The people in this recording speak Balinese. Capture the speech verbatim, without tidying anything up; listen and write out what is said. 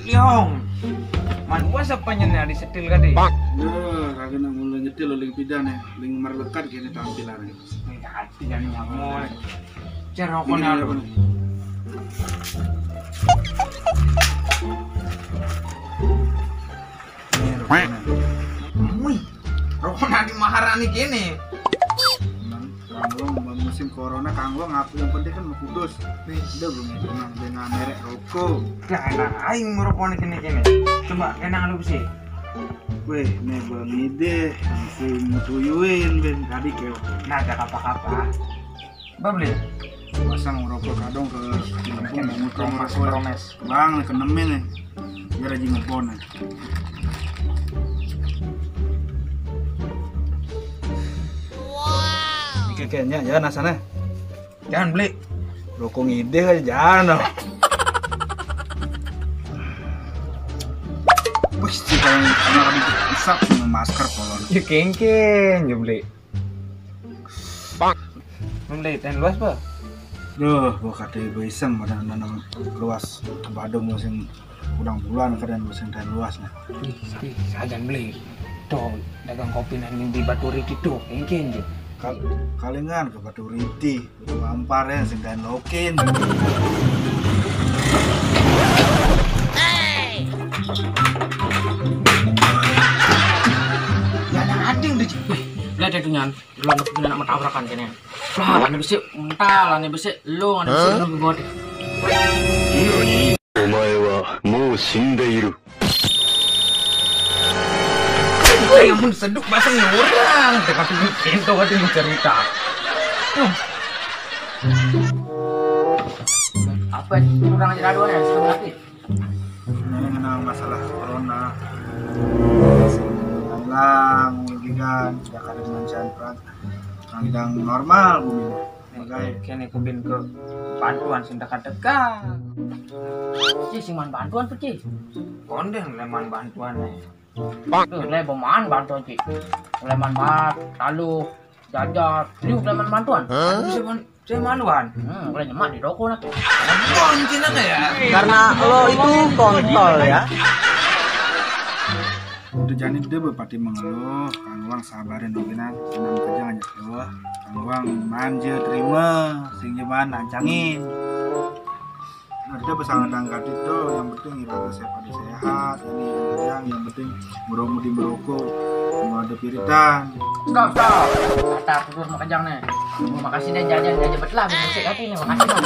Yong. Man, gua siapanya nih di setil kadi? Duh, kagak nak mulai nyetil, ling pidan ya, ling merlekat gini tampilan. Ling hati jadi nyamun. Cerokon. Ini alu apa nih? Ini rokoknya. Wih, rokok Nadi Maharani gini. Kang Wong, musim corona, Kang Wong apa yang penting kan mau kudus. Udah, belum, tenang, dia nggak merek rokok. Dah, enak aing merokok nih kini-kini. Coba, enak lu sih. Weh, nih Bang Ide, langsung tuyuin, Ben. Tadi kayak, nah, ada apa-apa. Babli. Pasang rokok kadong ke, promes, promes. Bang, kenemin nih. Biar aja ngebon nih. Oke, oke, nya, ya, nasana. Jangan beli. Rokok ngide aja, jangan, oh. Wih, sih, kalau, kalau ada isap sama masker, kolon. Ya, kengkeng, ya, beli. Bang. Beli, ten luas, Pak? Duh, gua kata ibu iseng pada nanam luas ke Badung musim ulang bulan, kadang musim ten luas, nah. Ih, ih, sajan beli. Tuh, dagang kopi nang di Baturiti tuh, kengkeng, je. Kal-, kalingan ke Baturiti, udah mampar ya, sing ten lokin. Ya, ada ading deh, je. Wih, lihat itu, Nyan. Lu anak punya anak tabrakan kene. Lah, ane bisi mental, ane bisi lu, ane bisi lu buat. お前はもう死んでいる。 Eh, ya ampun, seduk baseng ya orang. Teka tuh pintu, kata cerita. Apa kurang ajar aduan ya, setengah mati? Ini mengenang masalah corona. Hilang, kan, tidak ada dengan cantrang. Yang hilang normal, bumi. Magai. Kene kubin ke bantuan sing dekat-dekat. Ci, sing man bantuan tuh, Ci. Konden leman bantuan nih. Tuh, le beman bantuan, Ci. Leman bat, talu, jajar, liu leman bantuan. Hah? Bisa man, saya maluan. Hmm, boleh nyemak di toko nak. Bon, Cina kayak. Karena lo itu kontol ya. Udah jani dia berpati mengeluh, Kang Wang sabarin dulu, Kinan. Senang kerja ngajak lo. Kang Wang manja terima, sing jeman ancangin. Nah, dia bersama dengan itu, yang penting iraga saya pada sehat, ini yang, yang penting merokok di merokok, mau ada piritan. Stop, stop. Kata aku suruh makejang nih. Terima kasih deh, jajan, jajan betelah, bisa hati nih, makasih dong.